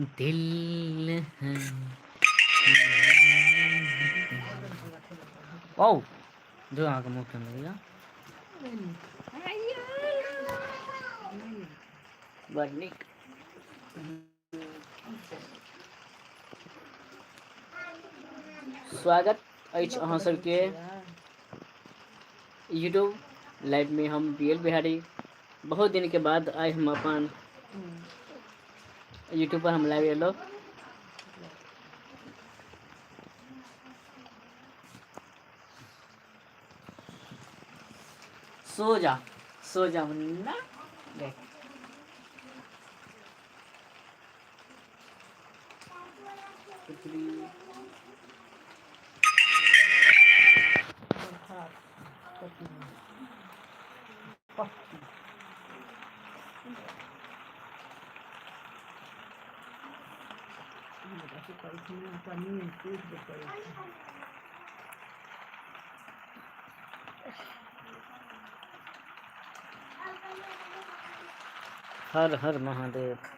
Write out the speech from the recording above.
दिल है। ओ जो अहाँके मुँह केहन लगैया? बड़ नीक। स्वागत अछि अहाँ सबके यूट्यूब लाइव में। हम बी एल बिहारी, बहुत दिन के बाद आइ हम अपन यूट्यूब पर हम लाइव एलो। सो जा, सो जा मुन्ना, देख। हर हर महादेव।